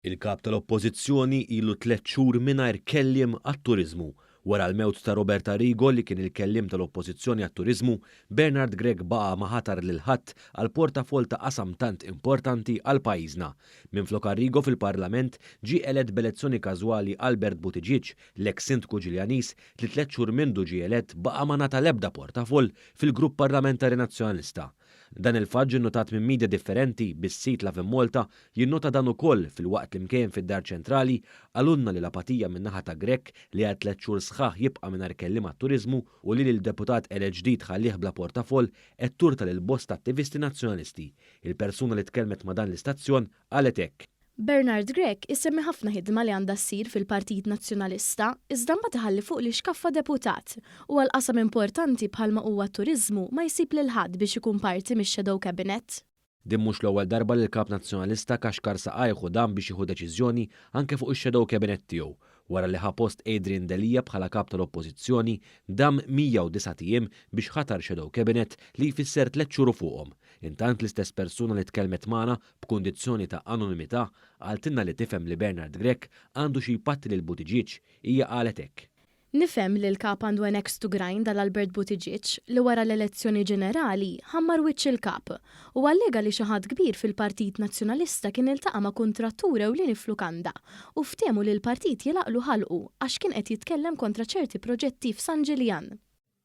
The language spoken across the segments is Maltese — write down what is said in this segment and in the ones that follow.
Il-Kap tal-Oppożizzjoni ilu tlett xhur mingħajr kelliem għat-turiżmu. Wara l-mewt ta' Robert Arrigo li kien il-kelliem tal-Oppożizzjoni għat-turiżmu, Bernard Grech baqa' ma ħatar lil ħadd għall-portafoll ta' qasam tant importanti għal pajjiżna. Minflok Arrigo fil-Parlament ġie elett b'elezzjoni każwali Albert Buttigieg, l-eks Sindku Ġiljaniż li tlett xhur mindu ġie elett baqa' ma ngħata l-ebda portafoll fil-Grupp Parlamentari Nazzjonalista. Dan il-fatt ġie nnotat minn media differenti, bis-sit Lovin Malta jinnota dan ukoll filwaqt li mkejjen fid-Dar Ċentrali qalulna li l-apatija min-naħa ta' Grech li għal tlett xhur sħaħ jibqa' mingħajr kelliem għat-turiżmu u li lil deputat elett ġdid ħallieh bla portafoll qed turta lil bosta attivisti Nazzjonalisti. Il-persuna li tkellmet ma' dan l-istazzjon qalet hekk. Bernard Grech isemmi ħafna ħidma li għandha ssir fil-Partit Nazzjonalista iżda mbagħad iħalli fuq l-ixkaffa deputat u għal qasam importanti bħalma huwa t-turiżmu ma jsib lil ħadd biex ikun parti mix-shadow cabinet. Din mhux l-ewwel darba li l-Kap Nazzjonalista kaxkar saqajh u dam biex jieħu deċiżjoni anke fuq ix-shadow cabinet tiegħu. Wara li ħa post Adrian Delia bħala Kap tal-Oppożizzjoni, dam 109 ijiem biex ħatar shadow cabinet li jfisser tlett xhur u fuqhom. Intant l-istess persuna li tkellmet magħna b'kundizzjoni ta' anonimità qaltilna li tifhem li Bernard Grech għandu xi jpatti lil Buttigieg. Hija qalet hekk. Nifhem li l-Kap għandu an axe to grind għal Albert Buttigieg li wara l-elezzjoni ġenerali ħammar wiċċ il-Kap u allega li xi ħadd kbir fil-Partit Nazzjonalista kien iltaqa' ma' kuntrattur ewlieni f'lukanda u ftehmu li l-partit jilgħaqlu ħalqu għax kien qed jitkellem kontra ċerti proġetti f'San Ġiljan.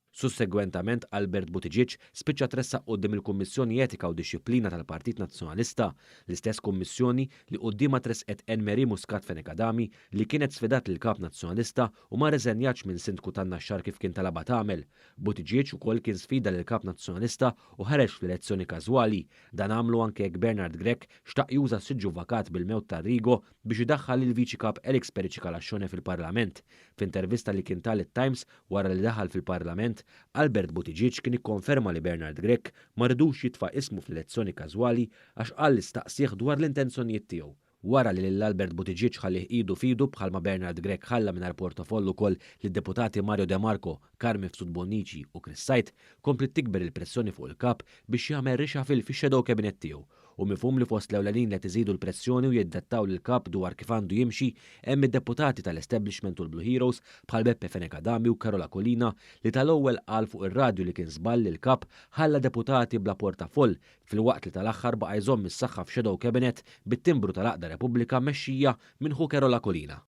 Sussegwentament Albert Buttigieg spiċċa tressaq quddiem il-Kummissjoni Etika u Dixxiplina tal-Partit Nazzjonalista, l-istess Kummissjoni li quddiemha tressqet Anne Marie Muscat Fenech Adami li kienet sfidat lill-Kap Nazzjonalista u ma rreżenjatx minn Sindku tan-Naxxar kif kien talabha tagħmel. Buttigieg ukoll kien sfida lill-Kap Nazzjonalista u ħareġ fl-elezzjoni każwali. Dan għamlu anke jekk Bernard Grech xtaq juża s-siġġu vakat bil-mewt ta' Arrigo biex idaħħal lill-Viċi Kap Alex Perici Calascione fil-Parlament. F'intervista li kien ta lit-Times wara li daħal fil-Parlament, Albert Buttigieg kien ikkonferma li Bernard Grech ma ridux jitfa' ismu fl-elezzjoni każwali għax qal li staqsieh dwar l-intenzjonijiet tiegħu. Wara li lil Albert Buttigieg ħallih idu f'idu bħalma Bernard Grech ħalla mingħajr portafoll ukoll lid-Deputati Mario De Marco, Carm Mifsud Bonnici u Chris Said, kompliet tikber il-pressjoni fuq il-Kap biex jagħmel reshuffle fix-shadow cabinet tiegħu. Hu mifhum li fost l-ewlenin li qed iżidu l-pressjoni u jiddettaw lill-Kap dwar kif għandu jimxi hemm id-deputati tal-establishment u l-Blue Heroes bħal Beppe Fenech Adami u Karol Aquilina li tal-ewwel qal fuq ir-radju li kien żball li l-Kap ħalla deputati bla portafoll filwaqt li tal-aħħar baqa' jżomm is-saħħa f'shadow cabinet bit-timbru tal-Għaqda Repubblika mmexxija minn ħu Karol Aquilina.